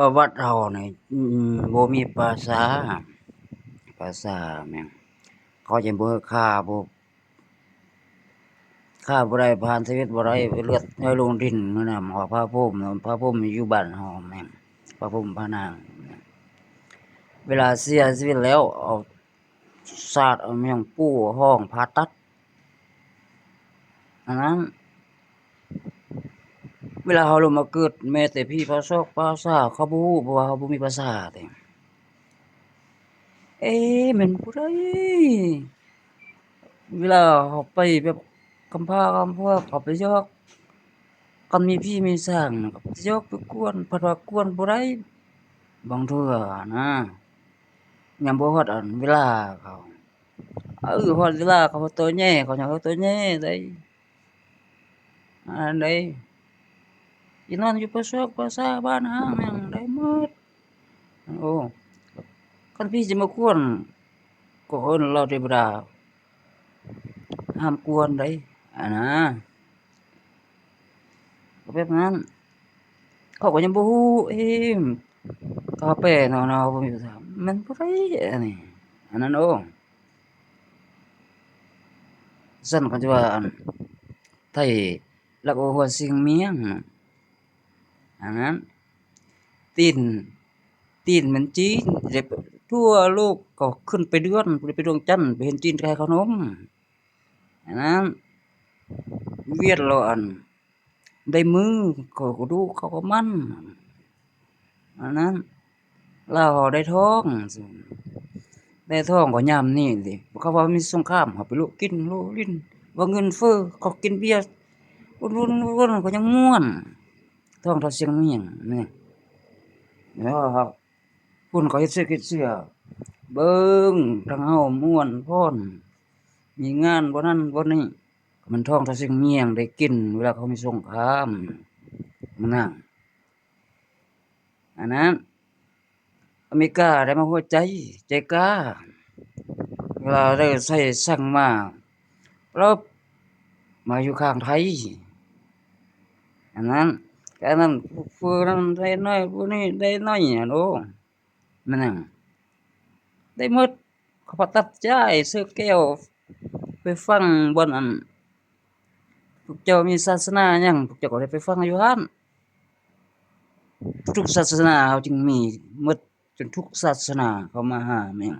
ປະຫວັດເຮົານີ້ ອືມ ບໍ່ມີພາສາ ພາສາແມ່ນ ເຂົາຈະບໍ່ ຂ້າບໍ່ ຂ້າບໍ່ໄດ້ ຜ່ານຊີວິດບໍ່ໄດ້ ເລືອດໄຫຼລົງດິນ ແມ່ນຫຍັງ ພະພົມ ພະພົມຢູ່ບ້ານເຮົາແມ່ນ ພະພົມພະນາງ ເວລາເສຍຊີວິດແລ້ວ ເອົາສາດ ເອົາຫຍັງປູຫ້ອງຜ່າຕັດ ອັນນັ້ນ ເວລາເຮົາລົງມາເກີດ ແມ້ແຕ່ຜີພາຊອກພາຊາ ເຂົາບໍ່ຮູ້ ເພາະວ່າເຮົາບໍ່ມີພາສາເດ້. ເອ ແມ່ນຜູ້ໃດ? ເວລາເຮົາໄປແບບກຳພ້າກຳພວກ ເຂົາໄປຢອກ ຄັນມີຜີມີສາງ ເຂົາໄປຢອກໄປກວນ ພັດວ່າກວນບໍ່ໄດ້ ບາງເທື່ອນະ ຍັງບໍ່ຮອດອັນເວລາເຂົາ ເອີ ຮອດເວລາເຂົາໂຕແຍ່ ເຂົາຍັງໂຕແຍ່ໄດ້ ອັນໃດ ຊິນອນຢູ່ປ່າຊອກປ່າຊາ ບ້ານຮ້າງຫຍັງໄດ້ໝົດ. ໂອ້ ຄັນຜີຊິມາກວນ ກໍເອີ້ນເຫຼົ່າເທວະດາ ຫ້າມກວນໄດ໋ ອັນນະ ກໍແບບນັ້ນ ເຂົາກໍຍັງບໍ່ຮູ້ ເອີ ເຂົາແປເນາະ ເຮົາບໍ່ມີພາສາ ແມ່ນຜູ້ໃດອັນນີ້ ອັນນັ້ນ ໂອ້ ຊັ້ນເຂົາຈະວ່າ ອັນ ໄທລັກເອົາຫົວຊິງໝ້ຽງ ອັນນັ້ນ ຕີນ ຕີນແມ່ນຈີນ ໄດ້ທົ່ວໂລກ ເຂົາຂຶ້ນໄປເດືອນ ໄດ້ໄປດວງຈັນ ໄປເຫັນຈີນຂາຍເຂົ້າໜົມ ອັນນັ້ນ ຫວຽດລາວ ອັນ ໄດ້ມື ເຂົາກໍດຸ ເຂົາກໍໝັ່ນ ອັນນັ້ນ ລາວເຮົາໄດ້ທອງ ໄດ້ທອງກໍຍາມນີ້ເດ ເຂົາວ່າມີສົງຄາມ ເຮົາໄປໂລະກິນໂລະຫຼິ້ນ ວ່າເງິນເຟີ້ ເຂົາກິນເບຍ ວຸ້ນໆ ກໍຍັງມ່ວນ ທອງເທົ່າຊຽງໝ້ຽງນີ້ ແລ້ວ ພຸ້ນເຂົາເຮັດເສື້ອເຮັດເສື້ອ ເບິ່ງທາງເຮົາມ່ວນພ້ອນ ມີງານບໍ່ນັ້ນບໍ່ນີ້ ມັນທອງເທົ່າຊຽງໝ້ຽງໄດ້ກິນ ເວລາເຂົາມີສົງຄາມ ມັນນະ ອັນນັ້ນ ອາເມລິກາໄດ້ມາຫົວໃຈ ໃຈກ້າ ລາວໄດ້ໃຊ້ສັ່ງມາ ປັບ ມາຢູ່ຂ້າງໄທ ອັນນັ້ນ ກະອັນນັ້ນ ຜູ້ນັ້ນໄດ້ໜ້ອຍ ຜູ້ນີ້ໄດ້ໜ້ອຍ ໂອ້ ແມ່ນຫຍັງ ໄດ້ໝົດ ເຂົາປະຕັດຈາຍ ຊື້ແກ້ວ ໄປຟັງບ່ອນອັນ ພວກເຈົ້າມີສາສະໜາຫຍັງ ພວກເຈົ້າກໍໄດ້ໄປຟັງຢູ່ຫັ້ນ ທຸກສາສະໜາເຮົາຈຶ່ງມີໝົດ ຈົນທຸກສາສະໜາເຂົ້າມາຫາແມ່ນ